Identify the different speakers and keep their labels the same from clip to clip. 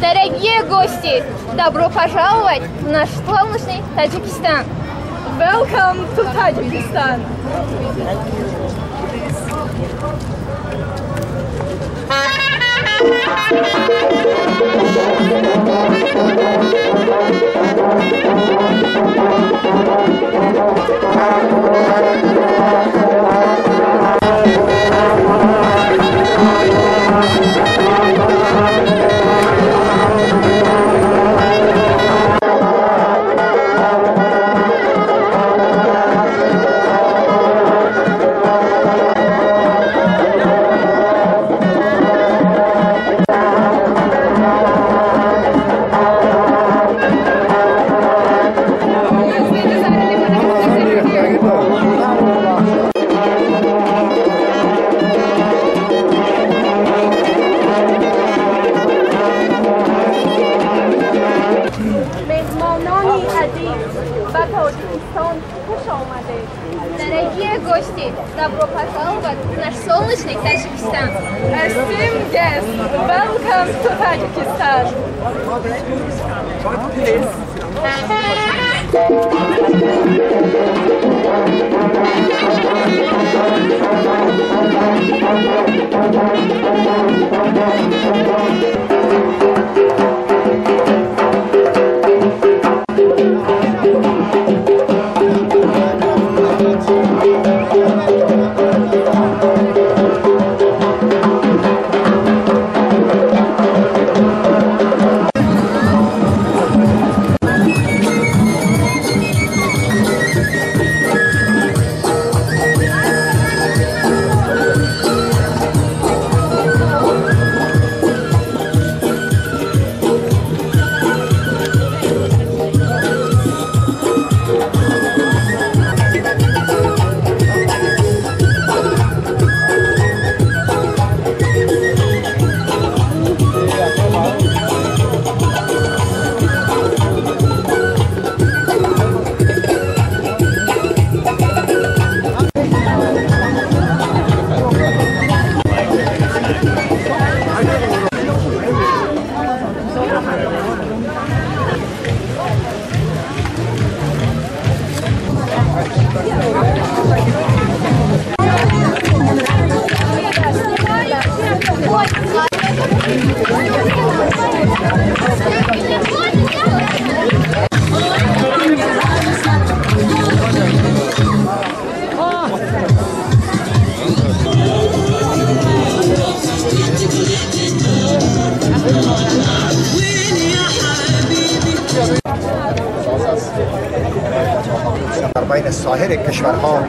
Speaker 1: Дорогие гости, добро пожаловать в наш солнечный Таджикистан.
Speaker 2: Welcome to Tajikistan.
Speaker 1: Дорогие гости, добро пожаловать в наш солнечный Таджикистан.
Speaker 2: Esteemed guests, welcome to Tajikistan. Please.
Speaker 3: در بین سایر کشورها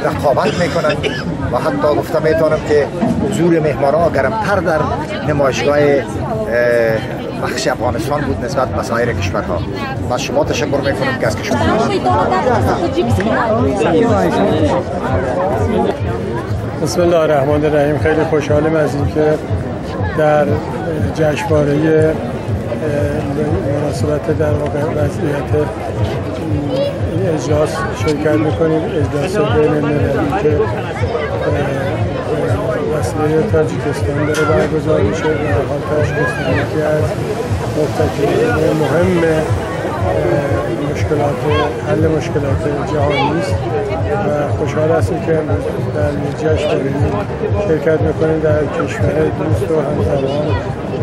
Speaker 3: رقابت میکنند و حتی گفته میتونم که حضور مهمانها گرمتر در نمایشگاه بخش افغانستان بود نسبت به سایر کشورها. من شما تشکر میکنم که از کشور
Speaker 4: بسم الله الرحمن الرحیم. خیلی خوشحالم از اینکه در جشنواره مناسبت در واقع وضعیت این اجلاس شرکت میکنیم. اجلاس بین المللی که وسیله تاجیکستان داره برگزار میشه. به هر حال تاجیکستان یکی از مرتکبین مهم مشکلات حل مشکلات جهانی است و خوشحال هستیم که امروز در جشنواره شرکت میکنیم در کشور دوست و همزبان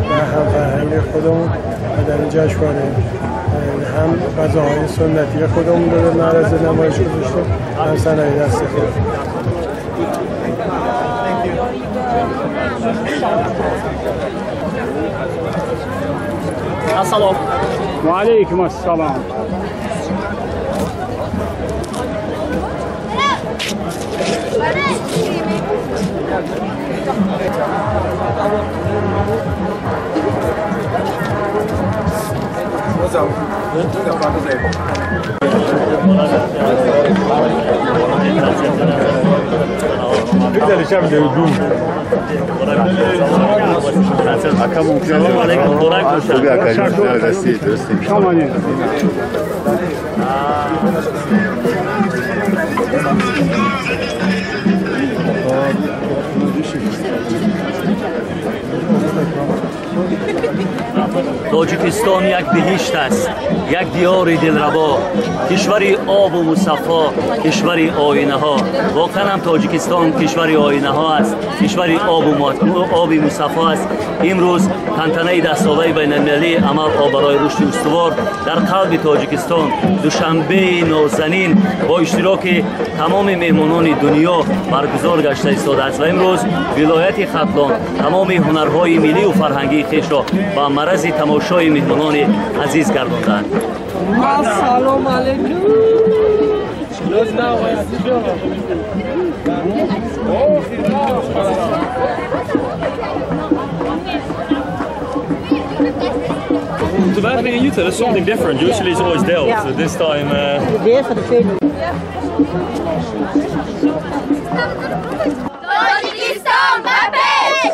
Speaker 4: و هم فرهنگ خودمون و در این جشنواره هم غذاهای سنتی خودمون رو به معرض نمایش گذاشتیم، هم صنایع دستی خودمون.
Speaker 5: السلام و علیکم السلام.
Speaker 6: Тоҷикистон як биҳишт аст, як диёри дилрабо, кишвари обу мусаффо, кишвари оинаҳо. Воқеан ҳам Тоҷикистон кишвари оинаҳо аст, кишвари оби мусаффо аст. Имрӯз тантанаи даҳсолаи байналмилалии амал об барои рушди устувор дар қалби Тоҷикистон, Душанбеи нозанин, бо иштироки тамоми меҳмонони дунё баргузор гашта истодааст ва имрӯз вилояти Хатлон тамоми ҳунарҳои миллию фарҳангии хешро ба маррази тамошои меҳмонони азиз гардонданд.
Speaker 2: Ассалому алайкум.
Speaker 7: Too bad being in Utah, there's something different. Usually it's always Delft, yeah. But this time...
Speaker 8: Weer voor de tweede.
Speaker 1: Тоҷикистон ба пеш!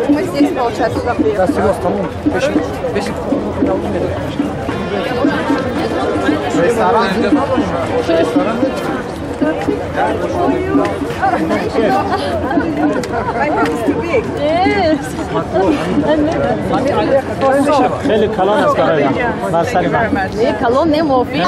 Speaker 2: Мы здесь, получается,
Speaker 5: خیلی کلان است برای من.
Speaker 1: کلان نموفی.